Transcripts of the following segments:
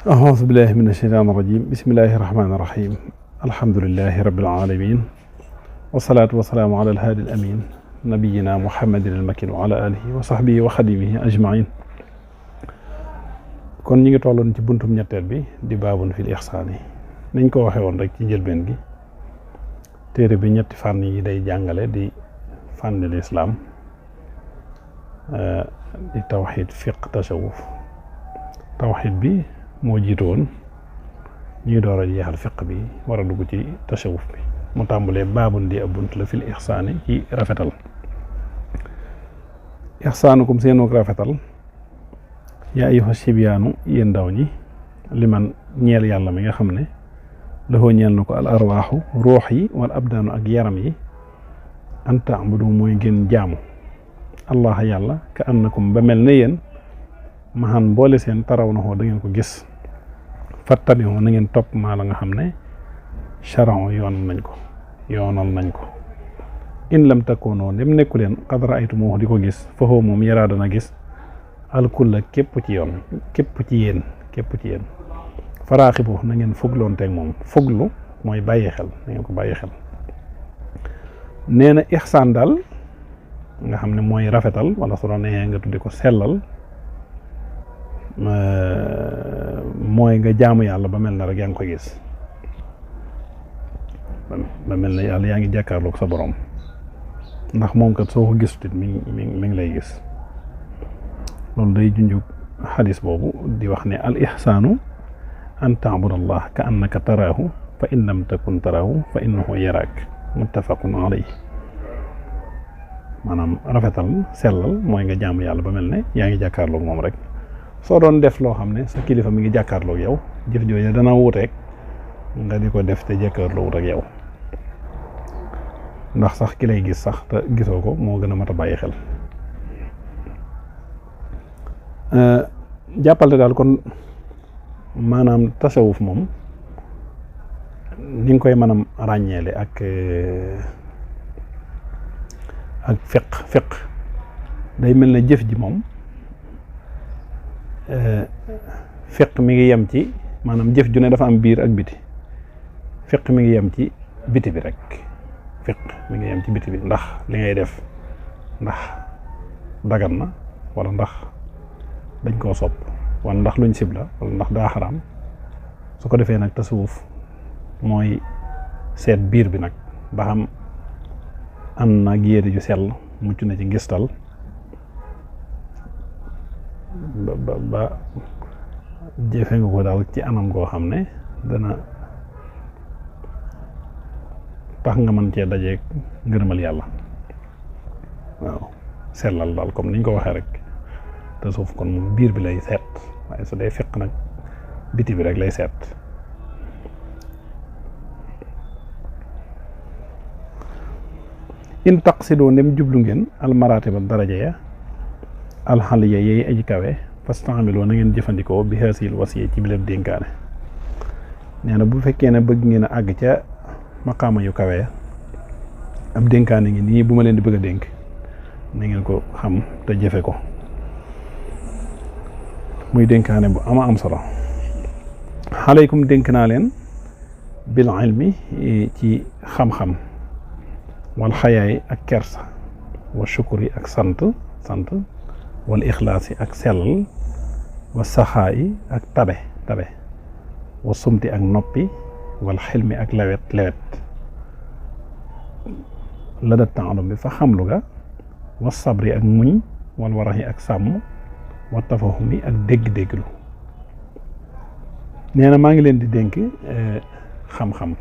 أعوذ بالله من الشيطان الرجيم بسم الله الرحمن الرحيم الحمد لله رب العالمين والصلاة والسلام على الهادي الأمين نبينا محمد المكين وعلى آله وصحبه وخديمه أجمعين kon ñi ngi tolloon ci buntum ñetteel bi di baabun fil ixsaan yi niñ ko waxee woon rek ci njëlbeen gi téere bi ñetti fànn yi day jàngale di fànn lislaam di tawxiid fiq tasawuf tawxiid bi moo jiitu woon ñuy door a jeexal fiq bi war a dugg ci tasawuf bi mu tàmbalee baabun di ab bunt la fil ixsaani ci rafetal ixsaanukum seenuk rafetal yaa ayyuha sibyaanu yéen ndaw ñi li man ñeel yàlla mi nga xam ne laxoo ñeel na ko al arwaaxu ruux yi wal abdaanu ak yaram yi an taabudu mooy ngeen jaamu allah yàlla ka annakum ba mel ne yéen maxan boole seen taraw na xoo da ngeen ko gis fattabihu na ngeen topp maa la nga xam ne charon yoonal nañ ko in lam takkoonoo dem nekku leen qad raaytumuhu di ko gis foofu moom yaraa dana gis alkulla képp ci yéen faraaxibu na ngeen fugloon teeg moom fuglu mooy bàyyi xel na ngeen ko bàyyi xel nee na ixsaan daal nga xam ne mooy rafetal wala su la neexee nga tuddi ko sellal mooy nga jaamu yàlla ba mel na rek yaa ngi koy gis ba mel na yàlla yaa ngi jàkkaarloog sa borom ndax moom kat soo ko gisut mi ngi lay gis loolu day junju xadis boobu di wax ne al ixsaanu an taabudallah ka annaka taraahu fa in lam takun taraahu fa innahu yaraak muttafaqun alayhi maanaam rafetal sellal mooy nga jaamu yàlla ba mel ne yaa ngi jàkkaarloog moom rek soo doon def loo xam ne sa kilifa mi ngi jàkkaarloog yow jëf jooju dana wuuteeg nga di ko def te jàkkaarloo wut ak yow ndax sax ki lay gis sax te gisoo ko moo gën a mat a bàyyi xel jàppale daal kon maanaam tasawuf moom ni nga koy mën a ràññeele ak fiq day mel ne jëf ji moom fiq mi ngi yem ci maanaam jëf ju ne dafa am biir ak biti fiq mi ngi yem ci biti bi rek fiq mi ngi yem ci biti bi ndax li ngay def ndax dagan na wala ndax dañ koo sopp wala ndax luñ sib la wala ndax daa xaraam su ko defee nag tasawuf mooy seet biir bi nag ba xam am nag yéene ju sell mucc na ci ngistal ba jëfe nga ko daal ci anam goo xam ne dana tax nga mën cee dajeeg ngërëmal yàlla waaw sellal daal comme niñ ko waxee rek te suuf kon moom biir bi lay seet waaye su dee fiq nag biti bi rek lay seet in taqsidoo ndem jublu ngeen almaratiba daraja ya alxaliya yeey aji kawe fastaamiloo na ngeen jëfandikoo bi haasil wasiya ci bileb dénkaane nee na bu fekkee ne bëgg ngeen a àgg ca maqaama yu kawe ya ab dénkaane ngi nii bu ma leen di bëgg a dénk na ngeen ko xam te jëfe ko muy dénkaane bu ama am solo xaleykum dénk naa leen bil ilmi ci xam-xam wal xayaay ak kersa wa shukuri ak sant wal ixlaas yi ak sellal wa saxaa yi ak tabe wa sumti ak noppi wal xilmi ak lewet la da taalum bi fa xamlu ga wa sabri ak muñ wal waraxi ak sàmm wa tafahumi ak dégg-dégglu nee na maa ngi leen di dénk xam-xam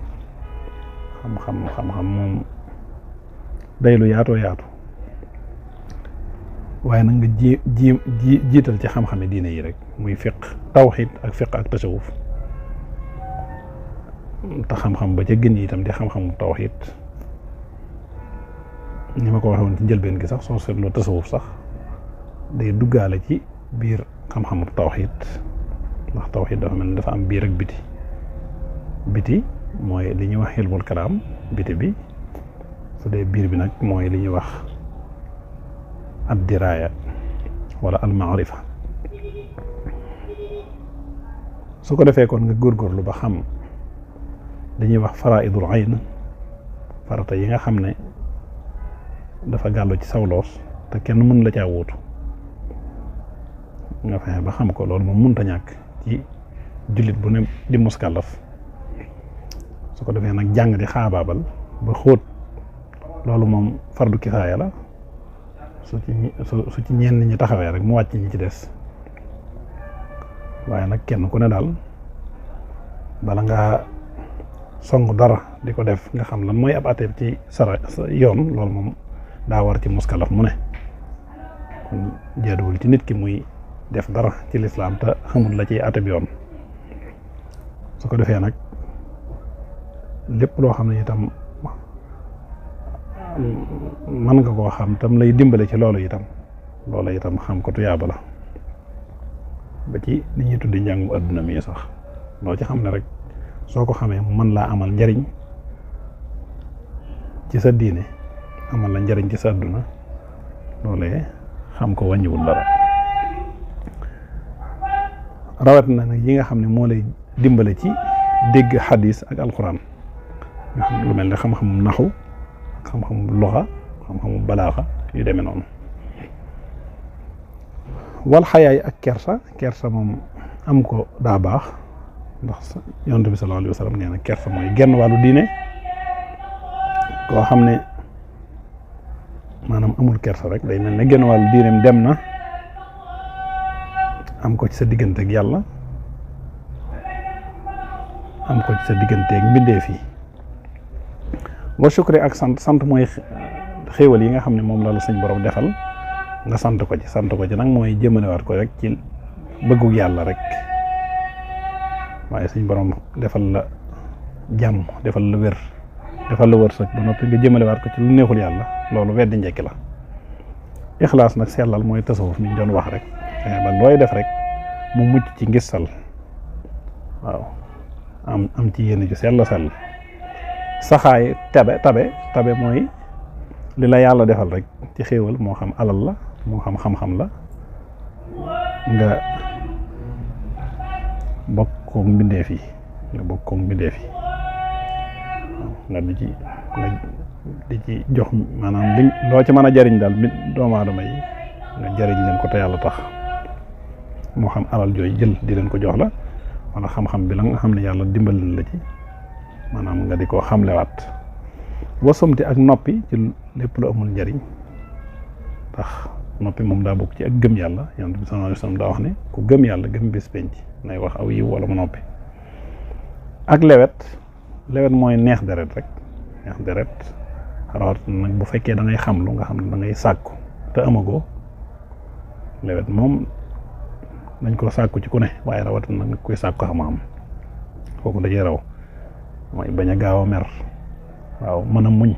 moom day lu yaatoo yaatu waaye nag nga jiital ci xam-xami diine yi rek muy fiq tawxiid ak fiq ak tasawuf te xam-xam ba ca gën itam di xam-xamu tawxiid ni ma ko waxee woon ci njëlbeen gi sax soo seetloo tasawuf sax day duggaale ci biir xam-xamu tawxiid ndax tawxiid dafa mel ni dafa am biir ak biti mooy li ñuy wax ilmul kalaam biti bi su dee biir bi nag mooy li ñuy wax ad diraaya wala al maarifa su ko defee kon nga góorgóorlu ba xam dañuy wax faraidul ayn farata yi nga xam ne dafa gàllu ci saw loos te kenn mën la caa wuutu nga fexe ba xam ko loolu moom mënta ñàkk ci jullit bu ne di muskàllaf su ko defee nag jàng di xaabaabal ba xóot loolu moom fardu kifaaya la su ci ñenn ñi taxawee rek mu wàcc ñi ci des waaye nag kenn ku ne daal bala ngaa song dara di ko def nga xam lan mooy ab ateeb ci sa yoon loolu moom daa war ci muskalaf mu ne kon jaaduwul ci nit ki muy def dara ci lislaam te xamul la ci ateeb yoon su ko defee nag lépp loo xam ne itam mën nga koo xam tam lay dimbale ci loolu itam xam ko tuyaaba la ba ci li ñuy tuddi njàngum adduna mi sax loo ci xam ne rek soo ko xamee mu mën laa amal njariñ ci sa diine amal la njariñ ci sa adduna loolee xam ko wàññiwul dara rawat na nag yi nga xam ne moo lay dimbale ci dégg xadis ak alquran nga xam lu mel ne xam-xamu naxu xam-xamu loxa xam-xamu balaaxa yu demee noonu wal xayaay ak kersa moom am ko daa baax ndax yonent bi sallallahu alayhi wa sallam nee na kersa mooy genn wàllu diine koo xam ne maanaam amul kersa rek day mel ne genn wàllu diineem dem na am ko ci sa digganteeg yàlla am ko ci sa digganteeg mbindeef yi wa shukri ak sant mooy xéewal yi nga xam ne moom la suñ borom defal nga sant ko ci nag mooy jëmalewaat ko rek ci bëggu yàlla rek waaye suñ borom defal la jàmm defal la wér defal la wërsëg ba noppi nga jëmalewaat ko ci lu neexul yàlla loolu weddi njëkk la ixlaas nag sellal mooy tasawuf mi ñu doon wax rek ba looy def rek mu mucc ci ngistal waaw am ci yéene ju sell saxaay tabe mooy li la yàlla defal rek ci xéewal moo xam alal la moo xam xam-xam la nga bokkoog mbindeef yi nga di ci jox maanaam li loo ci mën a jariñ daal doomu aadama yi nga jariñ leen ko te yàlla tax moo xam alal jooy jël di leen ko jox la wala xam-xam bi la nga xam ne yàlla dimbal la ci maanaam nga di ko xamlewaat wasumti ak noppi ci lépp lu amul njariñ tax noppi moom daa bokk ci ak gëm yàlla yonent bi sallallahu alayhi wasallam daa wax ne ku gëm yàlla gëm bés penc nay wax aw yiw wala mu noppi ak lewet mooy neex deret rek rawat nag bu fekkee da ngay xamlu nga xam ne da ngay sàkku te amagoo lewet moom dañ ko sàkku ci ku ne waaye rawat nag kuy sàkku xam-xam kooku dajee raw mooy bañ a gaaw a mer waaw mën a muñ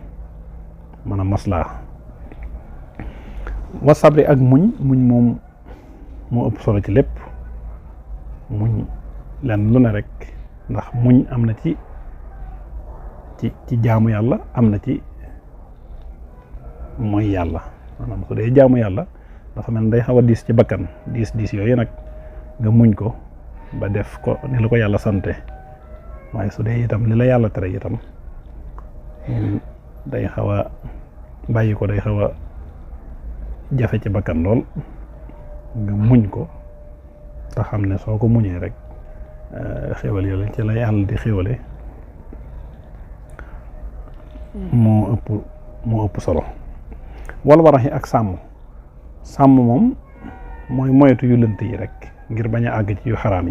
mën a maslaa wa sabri ak muñ moom moo ëpp solo ci lépp muñ lenn lu ne rek ndax muñ am na ci jaamu yàlla am na ci mooy yàlla maanaam su dee jaamu yàlla dafa mel day xaw a diis ci bakkan diis yooyu nag nga muñ ko ba def ko ni la ko yàlla sante waaye su dee itam li la yàlla tere itam day xaw a bàyyi ko day xaw a jafe ci bakkan lool nga muñ ko te xam ne soo ko muñee rek xéwal yàlla ci la yàlla di xéwale moo ëpp solo wal waraxi ak sàmm moom mooy moytu yu lënt yi rek ngir bañ a àgg ci yu xaraam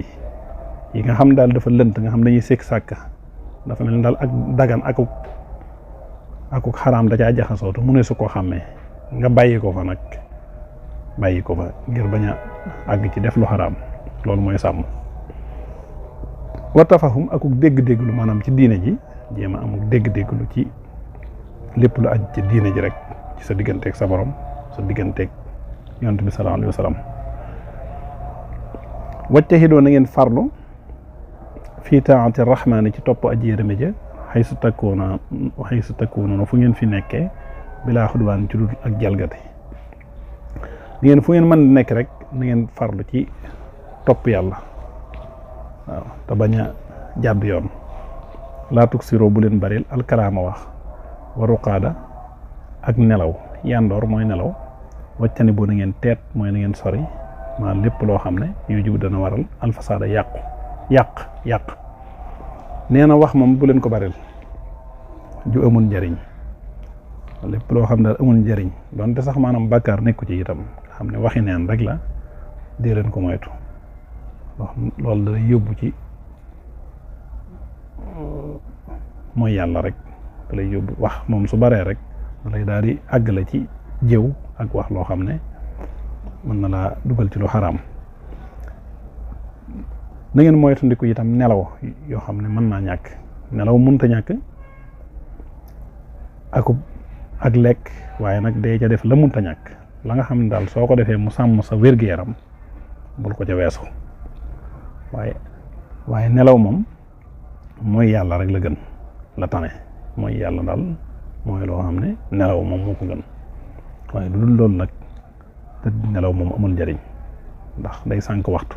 yi nga xam daal dafa lënt nga xam dañuy sekk sàkk dafa mel ni daal ak dagan akuk xaraam da caa jaxasootu mu ne su ko xàmmee nga bàyyi ko fa ngir bañ a àgg ci def lu xaraam loolu mooy sàmm wa tafahum akuk dégg-dégg lu maanaam ci diine ji jéem a amuk dégg-dégg lu ci lépp lu aj ci diine ji rek ci sa digganteeg sa borom sa digganteeg yonent bi sallallahu alayhi wa sallam wajtahidoo na ngeen farlu fii taati rahmaani ci topp aji yërëme ja xay su takkuuna fu ngeen fi nekkee bilaa xudwaan ci dul ak jalgati ngeen fu ngeen mën di nekk rek na ngeen farlu ci topp yàlla waaw te bañ a jàdd yoon laa tuksiroo bu leen baril alkalaama wax wa ruqaada ak nelaw yandoor mooy nelaw waccani bu na ngeen teet mooy na ngeen sori maa lépp loo xam ne yu jub dana waral alfasaada yàq nee na wax moom bu leen ko baril ju amul njariñ lépp loo xam ne amul njariñ donte sax maanaam bàkkaar nekku ci itam xam ne waxi neen rek la dee leen ko moytu loolu dana yóbbu ci mooy yàlla rek da lay yóbbu wax moom su baree rek da lay daal di àggale ci jëw ak wax loo xam ne mën na laa dugal ci lu xaraam. na ngeen moytandiku itam nelaw yoo xam ne mën naa ñàkk nelaw mënta ñàkk ak lekk waaye nag day ca def la mënta ñàkk la nga xam ne daal soo ko defee mu sàmm sa wér-gu-yaram bul ko ca weesu waaye nelaw moom mooy yàlla rek la gën la tane mooy yàlla daal mooy loo xam ne nelaw moom moo ko gën waaye lu dul loolu nag tëdd nelaw moom amul njariñ ndax day sànk waxtu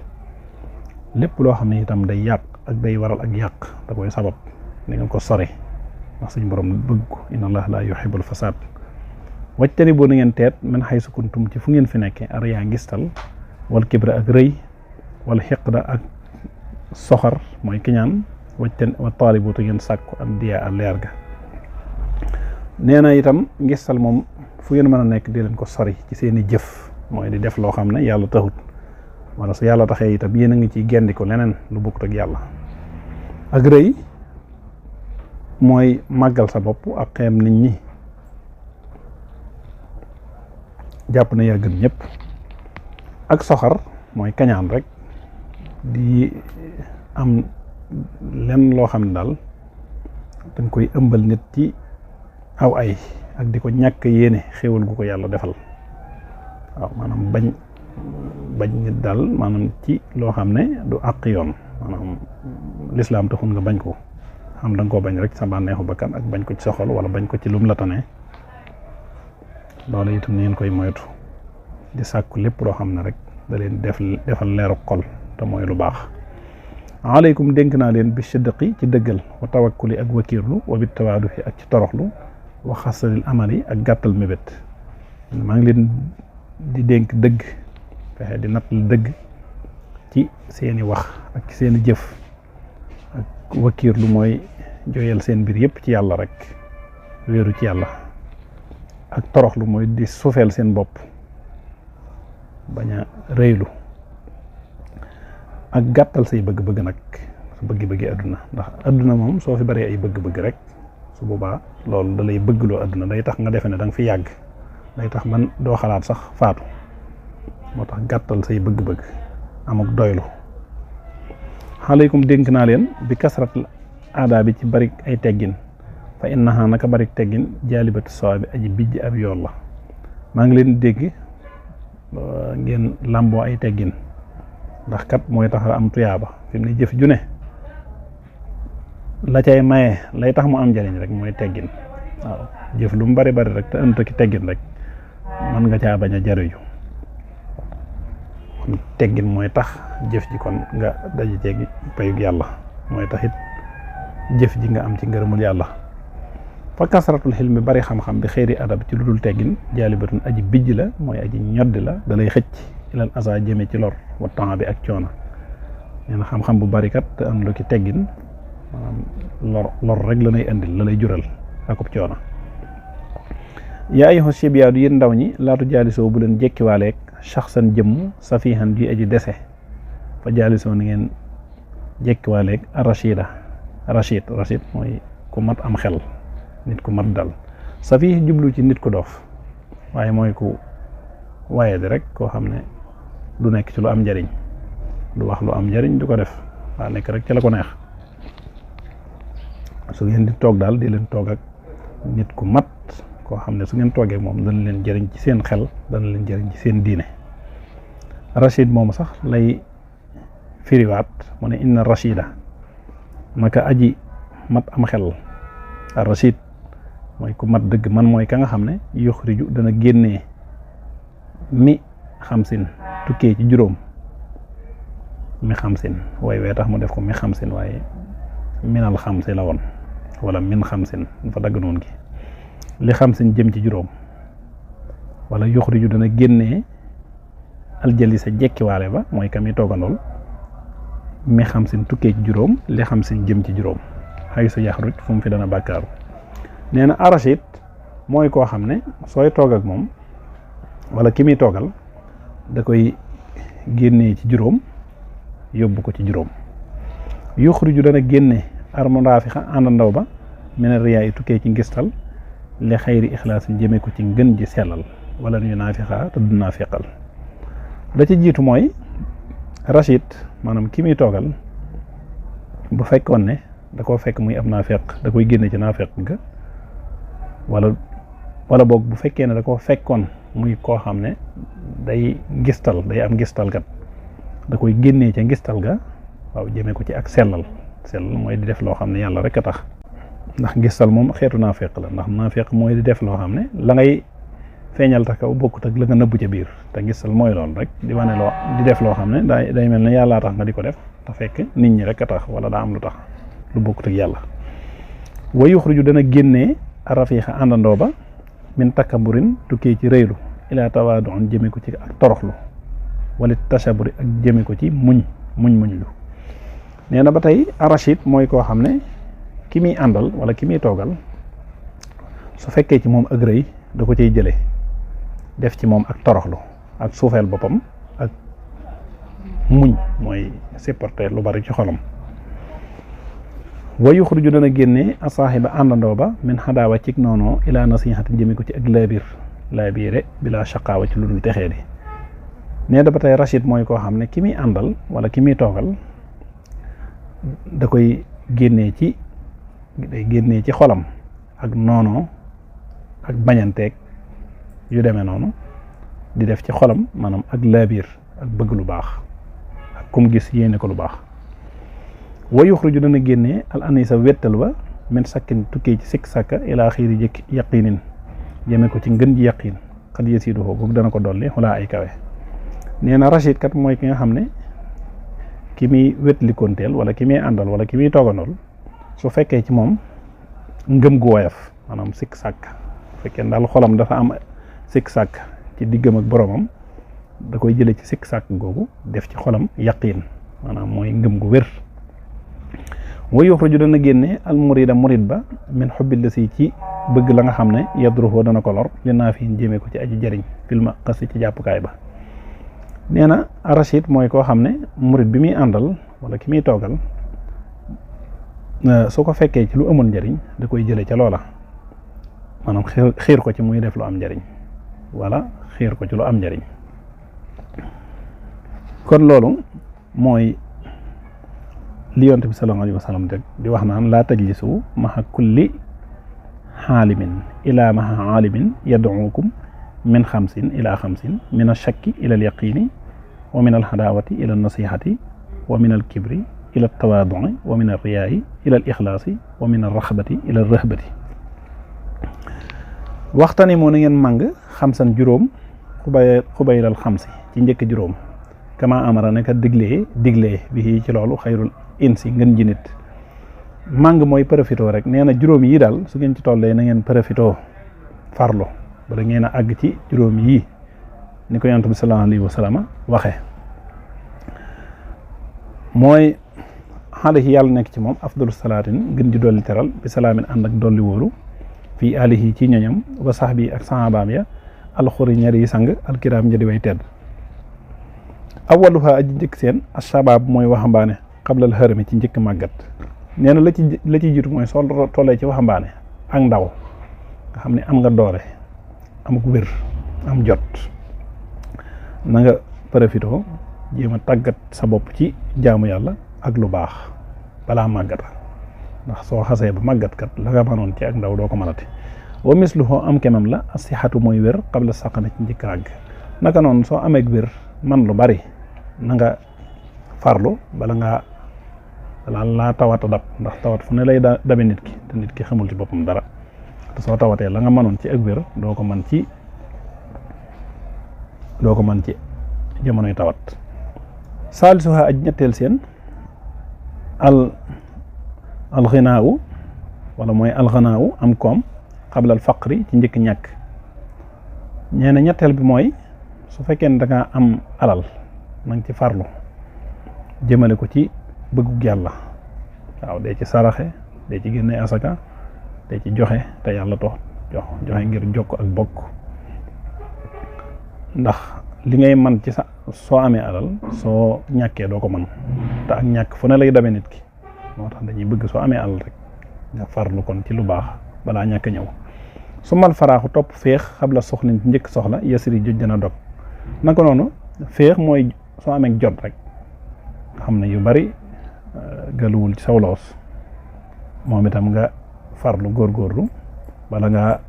lépp loo xam ne itam day yàq ak day waral ak yàq da koy sabab ni nga ko sore ndax suñ borom bëgg ko inna allah la yuhibbul fasad wajtani boo na ngeen teet man haysu kuntum ci fu ngeen fi nekke ariyaa ngistal wal kibra ak rëy wal xiqda ak soxar mooy kiñaan wajtan wa taalibu te ngeen sàkku ak diya a leer ga nee na itam ngistal moom fu ngeen mën a nekk di leen ko sori ci seeni jëf mooy di def loo xam ne yàlla taxut wala su yàlla taxee itam yéen a ngi ciy gendi ko leneen lu bokkut ak yàlla ak rëy mooy màggal sa bopp ak xeem nit ñi jàpp na yaa gën ñëpp ak soxar mooy kañaan rek di am lenn loo xam ne daal dañ koy ëmbal nit ci aw ay ak di ko ñàkk yéene xéewal gu ko yàlla defal waaw maanaam bañ nit daal maanaam ci loo xam ne du àq yoon maanaam lislaam taxul nga bañ ko xam da nga koo bañ rek sa bànneexu bakkan ak bañ ko ci sa xol wala bañ ko ci lum la tane loolu itam ni ngeen koy moytu di sàkku lépp loo xam ne rek da leen defal leeru xol te mooy lu baax aleykum dénk naa leen bi sidqi ci dëggal wa tawakkuli ak wakiirlu wa bit tawaaduhi ak ci toroxlu wa xasanil amali ak gàttal mébét maa ngi leen di dénk dëgg fexe di nattal dëgg ci seeni wax ak ci seeni jëf ak wakiirlu mooy jooyal seen mbir yépp ci yàlla rek wéeru ci yàlla ak toroxlu mooy di suufeel seen bopp bañ a rëylu ak gàttal say bëgg-bëgg nag su bëgg-bëggi àdduna ndax àdduna moom soo fi baree ay bëgg-bëgg rek su boobaa loolu da lay bëggloo àdduna day tax nga defe ne da nga fi yàgg day tax man doo xalaat sax faatu moo tax gàttal say bëgg-bëgg amuk doylu aleykum dénk naa leen bi kasratul aadaa bi ci bari ay teggin fa innaha naka bari teggin jaalibatu sawaabi aji bijj ab yoon la maa ngi leen dégg ngeen làmboo ay teggin ndax kat mooy tax am tuyaaba fi mu ne jëf ju ne la cay maye lay tax mu am njariñ rek mooy teggin waaw jëf lu mu bari rek te ënt ki teggin rek mën nga caa bañ a jariñu kon teggin mooy tax jëf ji kon nga daje ceegi payug yàlla mooy tax it jëf ji nga am ci ngërëmul yàlla fa kasratul xilmi bari xam-xam bi xëyri adab ci lu dul teggin jaalibatun aji bijj la mooy aji ñoddi la da lay xëcc ilal asa jëme ci lor wa temps bi ak coono nee na xam-xam bu bari kat te am lu ki teggin maanaam lor rek la lay indil la lay jural akub coono yaa ayyuha sibiyaadu yéen ndaw ñi laatu jaalisoo bu leen jekkiwaaleeg shaxsan jëmm safihan ji aji dese fa jaalisoo ni ngeen jekkiwaaleeg rachid mooy ku mat am xel nit ku mat dal safih jublu ci nit ku doof waaye mooy ku waaye di rek koo xam ne du nekk ci lu am njariñ du wax lu am njariñ du ko def waa nekk rek ci la ko neex su ngeen di toog daal di leen toog ak nit ku mat koo xam ne su ngeen toogee moom dana leen jëriñ ci seen xel dana leen jëriñ ci seen diine rachid moom sax lay firiwaat mu ne inna rachida naka aji mat am xel rachid mooy ku mat dëgg man mooy ka nga xam ne yuxriju dana génnee mi xamsin tukkee ci juróom mi xamsin way wee tax mu def ko mi xamsin waaye minal xamsi la woon wala min xamsin dafa dagg noonu gi li xamsin jëm ci juróom wala yuxriju dana génnee aljali sa jekkiwaale ba mooy kam yi toogandool mi xamsin tukkee ci juróom li xamsin jëm ci juróom xay sa yaxruj fu mu fi dana bàkkaaru nee na arachid mooy koo xam ne sooy toog ak moom wala ki muy toogal da koy génnee ci juróom yóbbu ko ci juróom yuxriju dana génne armondafixa àndandaw ba mene riyaa yi tukkee ci ngistal li xayri ixlaasin jëme ko ci ngën ji sellal wala ñu naafixa te du naafiqal da ci jiitu mooy rachid maanaam ki muy toogal bu fekkoon ne da koo fekk muy ab naafiq da koy génne ci naafiq ga wala boog bu fekkee ne da koo fekkoon muy koo xam ne day ngistal day am ngistal kat da koy génnee ca ngistal ga waaw jëmee ko ci ak sellal mooy di def loo xam ne yàlla rek a tax ndax ngistal moom xeetu naafiq la ndax naafiq mooy di def loo xam ne la ngay feeñal ta kaw bokkut ak la nga nëbbu ca biir te ngistal mooy loolu rek di wane di def loo xam ne day mel ne yàllaa tax nga di ko def te fekk nit ñi rek a tax wala daa am lu tax lu bokkut ak yàlla wa yuxriju dana génnee rafiixa àndandoo ba min takkaburin tukkee ci rëylu ilaa tawaaduun jëme ko ci ak toroxlu wala tashaburi ak jëme ko ci muñ lu nee na ba tey arachid mooy koo xam ne ki muy àndal wala ki muy toogal su fekkee ci moom ak rëy da ko cay jële def ci moom ak toroxlu ak suufeel boppam ak muñ mooy supporter lu bari ci xolam wa yuxruju dana génne asaaxiba àndandoo ba min xadaawa cig noonu ilaa nasihati jëme ko ci ak laabiire bila shaqaawa ci lu dul texee di nee da ba tey rachid mooy koo xam ne ki muy àndal wala ki muy toogal da koy génnee ci xolam ak noonoo ak bañanteeg yu demee noonu di def ci xolam maanaam ak laabiir ak bëgg lu baax ak kum gis yéene ko lu baax wa yuxruju dana génnee al anisa wettal wa min sakkin tukkee ci sikk sàkka ilaa xiiri jëkk yaqinin jëme ko ci ngën ji yaqin xad yasiidu foofu boobu dana ko dolli wala ay kawe nee na rachid kat mooy ki nga xam ne ki muy wetlikonteel wala ki muy àndal wala ki muy toogandool su fekkee ci moom ngëm gu woyof maanaam sikk sàkk fekkee daal xolam dafa am sikk sàkk ci diggam ak boromam da koy jële ci sikk sàkk googu def ci xolam yaqin maanaam mooy ngëm gu wér wa yuxruju dana génne al murida murid ba min xubbil la si ci bëgg la nga xam ne yadruhu dana ko lor li naa fi jëmee ko ci aji jëriñ filma xasi ci jàppukaay ba nee na rachid mooy koo xam ne murid bi muy àndal wala ki muy toogal su ko fekkee ci lu amul njëriñ da koy jële ca loola maanaam xiir ko ci muy def lu am njëriñ wala xiir ko ci lu am njëriñ kon loolu mooy li yonent bi sallallahu alayhi wa sallam di wax naan laa tajlisu maha kulli xaalimin ila maha aalimin yad'ukum min xamsin ila xamsin min ashakki ila alyaqini wa min alxadaawati ila alnasihati wa min alkibri ila altawaadui wa min alriyaayi ila alixlaasi wa min alraxbati ila alrahbati waxtani moo na ngeen màng xamsan juróom xubaylal xamsi ci njëkk juróom kama amara neka diglee bi ci loolu xayrul insi ngën ji nit màng mooy profito rek nee na juróom yi daal su ngeen ci tollee na ngeen profito farlo bala ngeen a àgg ci juróom yii ni ko yonent bi sallallahu alayhi wa sallam waxe mooy alayhi yàlla nekk ci moom afdalu salaatin gën ji dolli teral bi salaamin ànd ak dolli wóolu fii alihi ci ñoñam wa sahbi ak sahabaam ya alxuri ñari sang alkiraam njëdi way tedd awaluha aji njëkk seen ashabaab mooy waxambaane xablal xërami ci njëkk màggat nee na la ci jiitu mooy soo tollee ci waxambaane ak ndaw nga xam ne am nga doole am wér am jot na nga profitoo jéem a tàggat sa bopp ci jaamu yàlla ak lu baax balaa màggata ndax soo xasee ba màggat kat la nga mënoon ci ak ndaw doo ko mënati wa misluhu am kemam la asixatu mooy wér xabla saqana ci njëkk àgg naka noonu soo amee wér man lu bari na nga farlu bala laa tawat a dab ndax tawat fu ne lay dabe nit ki te nit ki xamul ci boppam dara te soo tawatee la nga mënoon ci ak wér doo ko mën ci jamonoy tawat saalisuha aj ñetteel seen alxinaawu wala mooy alxanaawu am koom xablal faqri ci njëkk ñàkk. ñee na ñetteel bi mooy su fekkee ne da nga am alal na nga ci farlu jëmale ko ci bëggug yàlla waaw dee ci saraxe dee ci génne asaka dee ci joxe te yàlla tax joxe ngir jokk ak bokk ndax li ngay man ci sa soo amee alal soo ñàkkee doo ko mën te ak ñàkk fu ne lay dabe nit ki moo tax dañuy bëgg soo amee alal rek nga farlu kon ci lu baax balaa ñàkk ñëw su mal faraaxu topp féex xabla soxlin ci njëkk soxla yasiri joj dana dog naka noonu féex mooy soo amee jot rek nga xam ne yu bari galuwul ci saw loos moom itam nga farlu góorgóorlu bala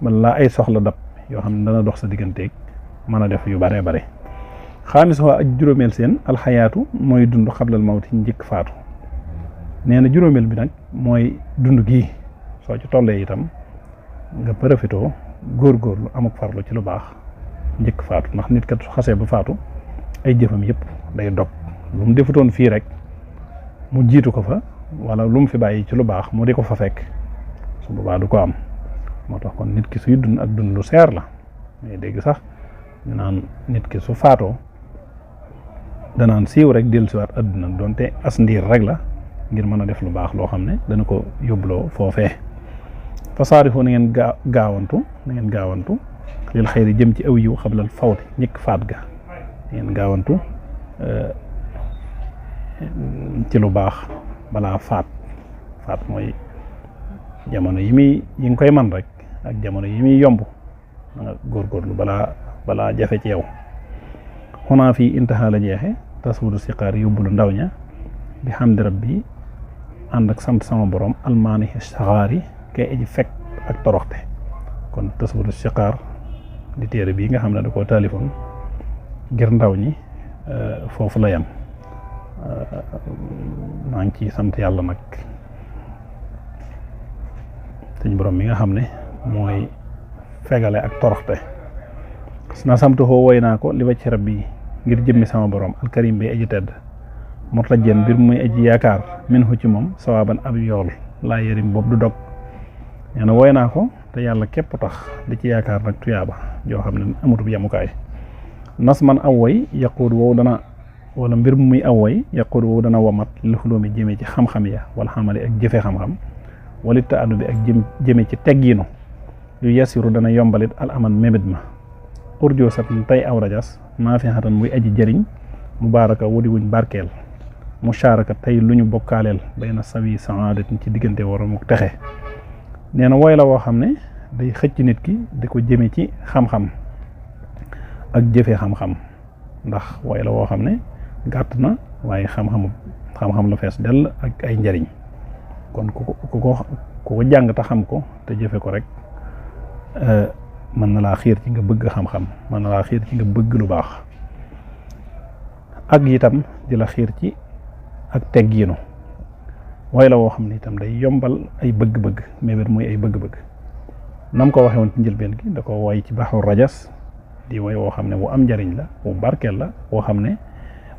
laa ay soxla dab yoo xam ne dana dox sa digganteeg mën a def yu baree bare. xaamis waa ak juróomeel seen alxayaatu mooy dund xablal mawti njëkk faatu. nee na juróomeel bi nag mooy dund gii soo ci tollee itam nga profitoo góorgóorlu amuk farlu ci lu baax njëkk faatu ndax nit kat su xasee ba faatu ay jëfam yëpp day dog lu mu defutoon fii rek mu jiitu ko fa wala lu mu fi bàyyi ci lu baax mu di ko fa fekk su boobaa du ko am. moo tax kon nit ki suy dund ak dund lu seer la mais dégg sax ñu naan nit ki su faatoo danaan siiw rek dellusiwaat àdduna donte as ndiir rek la ngir mën a def lu baax loo xam ne dana ko yóbbuloo foofee. fasaarifu na ngeen gaawantu lil xëyri jëm ci aw yiw xablal fawti ñëkk faat ga ngeen gaawantu ci lu baax balaa faat mooy jamono yi nga koy man rek ak jamono yi muy yomb nga góorgóorlu balaa jafe ci yow. xonaa fii intaha la jeexe tasawudu siqaar yóbbulu ndaw ña bi hamdi rabbi ànd ak sant sama borom almaani saxaari kay aji fekk ak toroxte. kon tasawudu siqaar di téere bii nga xam ne da koo taalifoon ngir ndaw ñi foofu la yam. maa ngi ciy sant yàlla nag suñ borom mi nga xam ne mooy fegale ak toroxte. na samtu xoo woy naa ko li wacc rabbi ngir jëmmi sama borom alkarim bay aji tedd murtajeen mbir muy aji yaakaar min hu ci moom sawaaban ab yool laa yërim boobu du dog. nee na woy naa ko te yàlla képp tax di ci yaakaar nag tuyaaba joo xam ne amutub yamukaay. nas man aw woy yaquud wow dana wala mbir mu muy aw woy yaquud wow dana wamat li xulóomi jëmee ci xam-xam ya wala xamali ak jëfe xam-xam walit ta addu bi ak jëme ci teggiinu yu yasiru dana yombalit al aman mébét ma. urjoo sat tey aw rajas naafixatan muy aji jëriñ mubaaraka wudi wuñ barkeel musharaka tey lu ñu bokkaaleel bayna sawi saadatin ci diggante waram ak texe. nee na woy la woo xam ne day xëcc nit ki di ko jëme ci xam-xam ak jëfe xam-xam ndax woy la woo xam ne gàtt na waaye xam-xam la fees dell ak ay njëriñ. kon ku ko jàng te xam ko te jëfe ko rek mën na laa xiir ci nga bëgg xam-xam mën na laa xiir ci nga bëgg lu baax ak itam di la xiir ci ak teggiinu. way la woo xam ne itam day yombal ay bëgg-bëgg mébét muy ay bëgg-bëgg nam ko waxee woon ci njëlbeen gi da ko woy ci baxu rajas di way woo xam ne bu am njariñ la bu barkeel la woo xam ne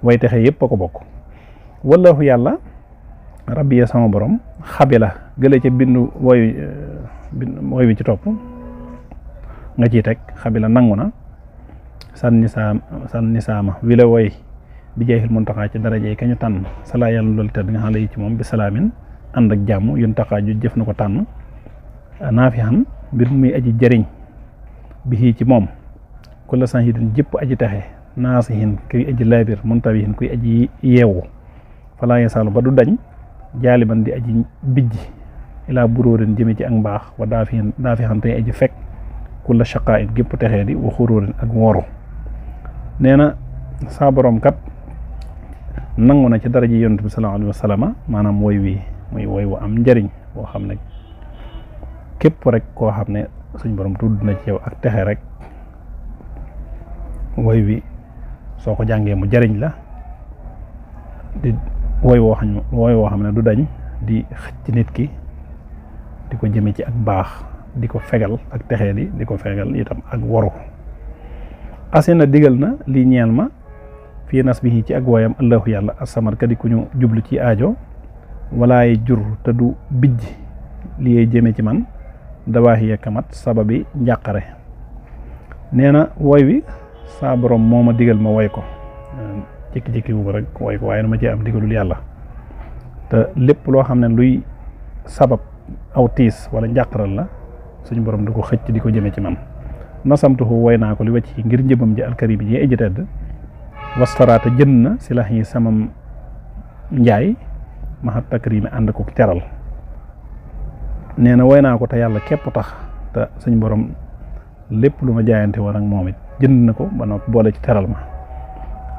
way texe yépp a ko bokk. wallahu yàlla rabbi ya sama borom xabi la gële ca bindu woy wi ci topp nga ciy teg xabi la nangu na sànni saama wi la woy bi jeexil muntaxaa ci daraje kañu tànn salaa yàlla loolu tedd nga xam la ci moom bi salaamin ànd ak jàmm yun taxaa ju jëf na ko tànn naafi xam mbir muy aji jëriñ bi ci moom ku la sanhidin jëpp aji texe naasihin kuy aji laabir muntawihin kuy aji yeewu falaa yasaalu ba du dañ jaaliban di aji bijji ilaa buróorin jëme ci ak mbaax wa daafi xam tey aji fekk ku la shaqaa it gépp texee di wa xuróorin ak woru. nee na saa borom kat nangu na ci daraja yonent bi sallallahu alayhi wa sallam maanaam woy wi muy woy wu am njëriñ boo xam ne képp rek koo xam ne suñ borom tudd na ci yow ak texe rek woy wi soo ko jàngee mu jëriñ la di woy woo xam ne du dañ di xëcc nit ki di ko jëme ci ak baax di ko fegal ak texee di ko fegal itam ak waru. asina digal na lii ñeel ma fii nasbihi ci ak woyam allahu yàlla asamar kadi ku ñu jublu ci aajo walaay jur te du bijj li jëme ci man dawaahiya kamat sababi njàqare nee na woy wi saa borom moo ma digal ma woy ko jékki-jékki wu ko rek woy ko waaye dama cee am digalul yàlla te lépp loo xam ne luy sabab aw tiis wala njàqaral la suñu borom du ko xëcc di ko jëme ci man nasamtuhu woy naa ko li wacc ngir njëbam ji alkarim ji aji tedd wastaraata jënd na si lax yi samam njaay mahat takrimi ànd ko teral nee na woy naa ko te yàlla képp tax te suñu borom lépp lu ma jaayante woon ak moom it jënd na ko ba noppi boole ci teral ma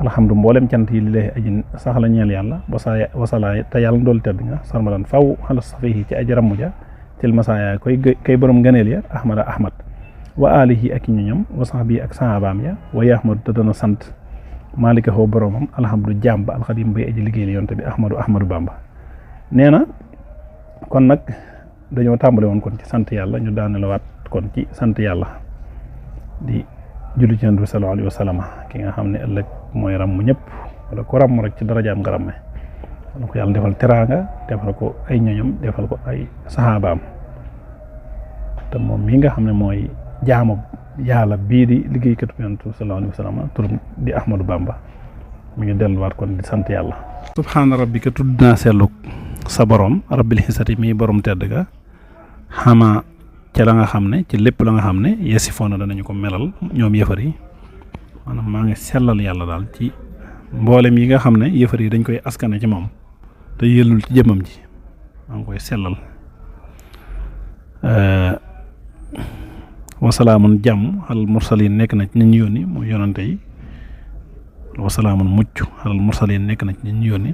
alhamdu mboolem cant yi li lay aji sax la ñeel yàlla wasalaay te yàlla ndool tedd nga sarmadan faw xala safihi ci aji rammu ja til masaaya kay borom ngëneel ya ahmad wa alihi ak ñoñam wa sahbi ak sahabaam ya wa yahmadu te dana sant malika xoo boromam alhamdu jaam ba alxadim bay aji liggéey yonte bi ahmadu bamba nee na kon nag dañoo tàmbale woon kon ci sant yàlla ñu daane la waat kon ci sant yàlla di julli ci Yonent bi sallallahu alayhi wa sallam ki nga xam ne ëllëg mooy ràmm ñëpp wala ku ràmm rek ci darajaam nga ràmme wala ko yàlla defal teraanga defal ko ay ñoñam defal ko ay saxaabaam te moom mii nga xam ne mooy jaamu yàlla bii di liggéeykatu Yonent bi sallallahu alayhi wa sallam turam di Ahmadou Bamba mi ngi delluwaat kon di sant yàlla subhaana rabbika tudd naa selluk sa borom rabbil xisati mii borom tedd ga xama ca la nga xam ne ci lépp la nga xam ne yesifoona danañu ko melal ñoom yëfar yi maanaam maa ngi sellal yàlla daal ci mboolem yi nga xam ne yëfar yi dañ koy askane ci moom te yëllul ci jëmmam ji maa ngi koy sellal wasalaamun jàmm xalal mursalin nekk na ci ñi ñu yónni mooy yonante yi wasalaamun mucc xalal mursalin nekk na ci ñi ñu yónni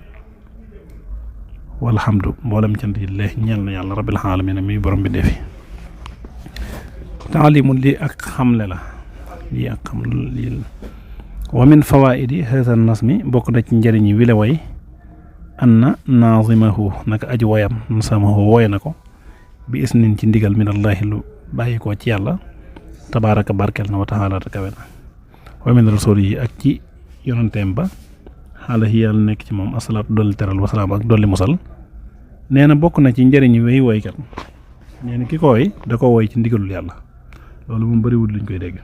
walhamdu mboolem cant yi leex ñeel na yàlla rabbil alamin mi borom bi defi taalimu lii ak xamle la lii ak xam lii wa min fawaidi haza nasmi bokk na ci njëriñ yi wile way anna nazimahu naka aji woyam nasamahu woy na ko bi isnin ci ndigal minallahi lu bàyyi ko ci yàlla tabaraka barkel na wa taala ta kawe na wa min rasul yi ak ci yonanteem ba xaalahi yàlla nekk ci moom asalaatu dolli teral wasalaam ak dolli musal nee na bokk na ci njëriñ yi way woykat nee na ki ko woy da ko woy ci ndigalul yàlla loolu moom bëriwul luñ koy dégg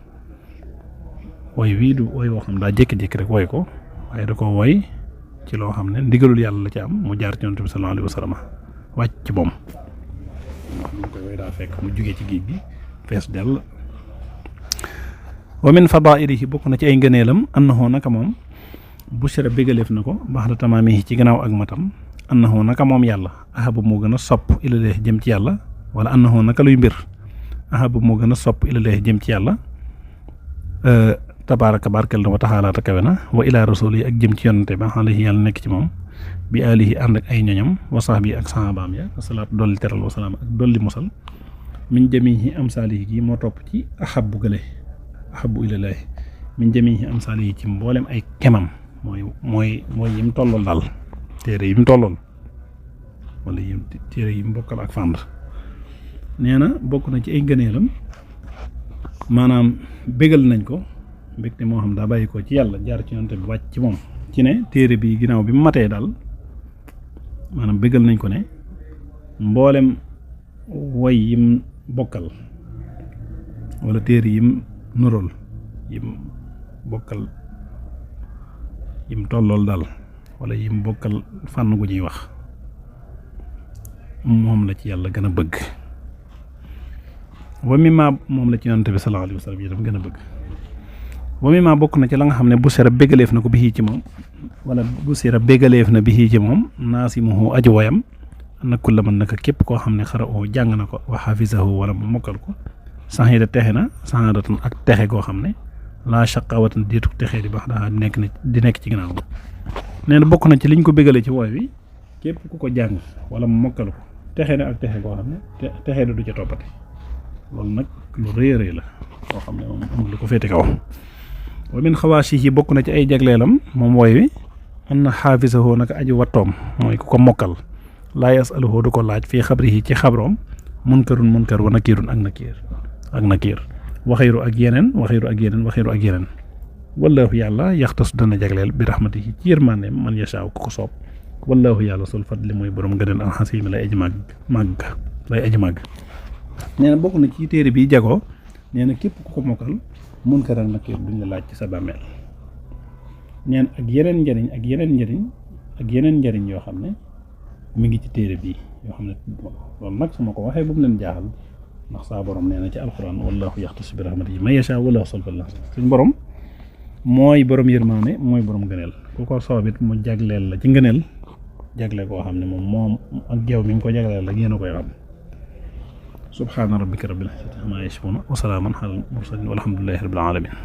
woy wii du woy woo xam daa jékki-jékki rek woy ko waaye da ko woy ci loo xam ne ndigalul yàlla la ci am mu jaar ci Yonent bi sallallahu alayhi wa sallam wàcc ci moom mu koy woy daa fekk mu jugee ci géej gi fees dell wa min fadailihi bokk na ci ay ngëneelam annahu naka moom bushra bégaleef na ko baax da tamaamihi ci gannaaw ak matam annahu naka moom yàlla ahabu moo gën a sopp ilalee jëm ci yàlla wala annahu naka luy mbir ahabu moo gën a sopp ilalee jëm ci yàlla tabaraka barkel na wa taxaala ta kawe na wa ila rasul yi ak jëm ci yonante ba alayhi yàlla nekk ci moom bi alihi ànd ak ay ñoñam wa sahbi ak sahabaam ya asalaatu dolli teral wasalaam ak dolli musal min jamihi amsaalihi gi moo topp ci ahabu gële ahabu ilalaahi min jamihi amsaalihi ci mboolem ay kemam mooy yim tollool daal téere yim tollool wala yim téere yim bokkal ak fànd nee na bokk na ci ay ngëneelam maanaam bégal nañ ko mbégte moo xam daa bàyyi ko ci yàlla jaar ci yonent bi wàcc ci moom ci ne téere bi ginnaaw bi mu matee daal maanaam bégal nañ ko ne mboolem woy yim bokkal wala téere yim nuróol yim bokkal yim tollool daal wala yim bokkal fànn gu ñuy wax moom la ci yàlla gën a bëgg wa mimma moom la ci yonent bi sallallahu alayhi wa sallam itam gën a bëgg wa mimma bokk na ci la nga xam ne bu sera bégaleef na ko bi ci moom wala bu sera bégaleef na bi ci moom naasimuhu aji woyam na kulla man naka képp koo xam ne xara oo jàng na ko wa xafisahu wala mu mokkal ko saxida texe na saxadatan ak texe goo xam ne laa shaqawatan diitu texe di baax daa di nekk ci ginnaaw nee na bokk na ci liñ ko bégalee ci wooy wi képp ku ko jàng wala mu mokkal ko texe na ak texe goo xam ne texe du ca toppati loolu nag lu rëy a rëy la koo xam ne moom amul lu ko féete kaw wa min xawaasi yi bokk na ci ay jagleelam moom wooy wi am na xaafisahu naka aji wattoom mooy ku ko mokkal laa yasaluhu du ko laaj fii xabrihi ci xabroom munkar wa nakiirun ak nakiir waxiiru ak yeneen wallaahu yàlla yaxtas dana jagleel bi rahmatihi ci yërmandeem man yashaaw ku ko soob wallaahu yàlla sul fadli mooy borom gënal alxasiimi lay aji màgg nee na bokk na ci téere bi jagoo nee na képp ku ko mokkal Munkar ak Nakiir duñ la laaj ci sa bàmmeel nee na ak yeneen njëriñ yoo xam ne mi ngi ci téere bii yoo xam ne loolu nag su ma ko waxee bu mu leen jaaxal ndax saa borom nee na ci alxuraan wallaahu yaxtassu bi rahmatihi man yashaa wallaahu sul fadli suñ borom mooy borom yërmaane mooy borom gëneel ku ko soobit mu jagleel la ci ngëneel jagle koo xam ne moom ak geew mi ngi ko jagleel la yéen a koy xam subhaana rabbika rabbil izzati ammaa yasifuun wa salaamun alal mursaliin walhamdulillaahi rabbil aalamiin